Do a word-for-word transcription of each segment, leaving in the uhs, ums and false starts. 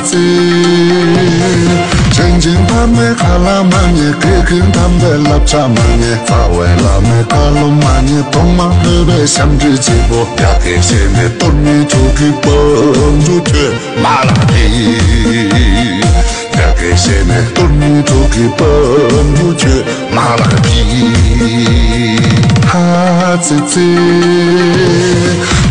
ཙི། ཅན་ཅན་ཕ་མའི་ཁ་ལ་མ་ཉན། སྐད་འཁོན་དམ་པའི་བསླབ་བྱ་མ་ཉན། རྩ་བའི་བླ་མའི་བཀའ་སློབ་མ་ཉན། གདོང་དམར་ལྷོད་པའི་ཞབས་འདྲེན་གཅིག་པུ། ཡ་གི་བཤད་ནས་གཏོར་མའི་གྲོགས་ཀྱི་དཔལ་འབྱོར་ཁྱོད་མ་ལགས་ཕི། ཡ་གི་བཤད་ནས་གཏོར་མའི་གྲོགས་ཀྱི་དཔལ་འབྱོར་ཁྱོད་མ་ལགས་ཕི། ཧ་ཙི་ཙི།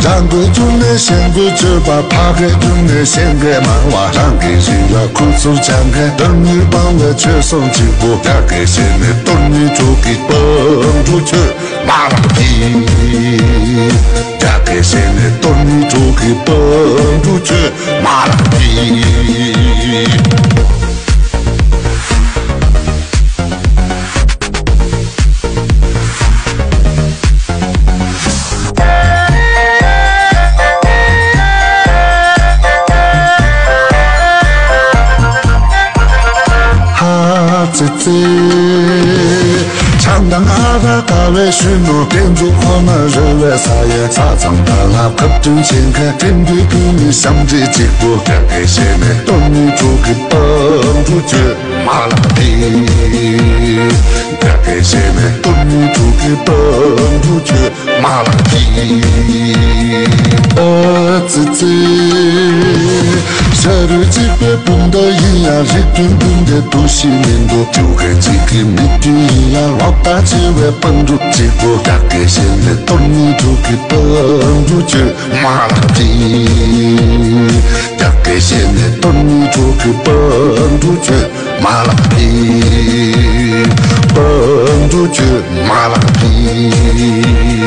ལྗང་གུའི་རྒྱུད་ནས་ཞན་གུ་བཅོས་པ། ཕ་གིའི་རྒྱུད་ནས་ཞན་གི་མང་བ། རང་གི་རིགས་ལ་ཁུ་ཚུར་སྦྱང་མཁན། དོན་དངོས་སྤང་བའི་ཆོས་སྲུང་གཅིག་པུ། ཡ་གི་བཤད་ནས་གཏོར་མའི་གྲོགས་ཀྱི་དཔལ་འབྱོར་ཁྱོད་མ་ལགས་ཕི། ཡ་གི་བཤད་ནས་གཏོར་མའི་གྲོགས་ཀྱི་དཔལ་འབྱོར་ཁྱོད་མ་ལགས་ཕི། ཧ་ཙི་ཙི། བྱམས་དང་ཨ་ར་དཀར་བའི་གཞོན་ནུ། བསྟན་འཛུགས་ཁོ་ན་རོལ་བའི་ས་ཡ། ས་མཚམས་དག་ལ་ཁ་བསྐྲུན་བྱེད་མཁན། བསྟན་འགྲོའི་དུས་ནི་ཞབས་འདྲེན་གཅིག་པུ། ཡ་གི་བཤད་ནས་གཏོར་མའི་གྲོགས་ཀྱི་དཔལ་འབྱོར་ཁྱོད་མ་ལགས་ཕི། ཡ་གི་བཤད་ནས་གཏོར་མའི་གྲོགས་ཀྱི་དཔལ་འབྱོར་ཁྱོད་མ་ལགས་ཕི། ཨ་ཙི་ཙི། ཤ་རུས་གཅིག་པའི་སྤུན་ཟླ་ཡིན་ཡང་། རིགས་མཐུན་སྤུན་ཟླའི་འདུ་ཤེས་མི་འདུག་རྒྱུ་སྐར་གཅིག་གི་མིག་མདུན་ཡིན་ཡང་། ལོག་ལྟ་ཆེ་བའི་དཔལ་འབྱོར་གཅིག་པུ། ཡ་གི་བཤད་ནས་གཏོར་མའི་གྲོགས་ཀྱི་དཔལ་འབྱོར་ཁྱོད་མ་ལགས་ཕི། ཡ་གི་བཤད་ནས་གཏོར་མའི་གྲོགས་ཀྱི་དཔལ་འབྱོར་ཁྱོད་མ་ལགས་ཕི། དཔལ་འབྱོར་ཁྱོད་མ་ལགས་ཕི།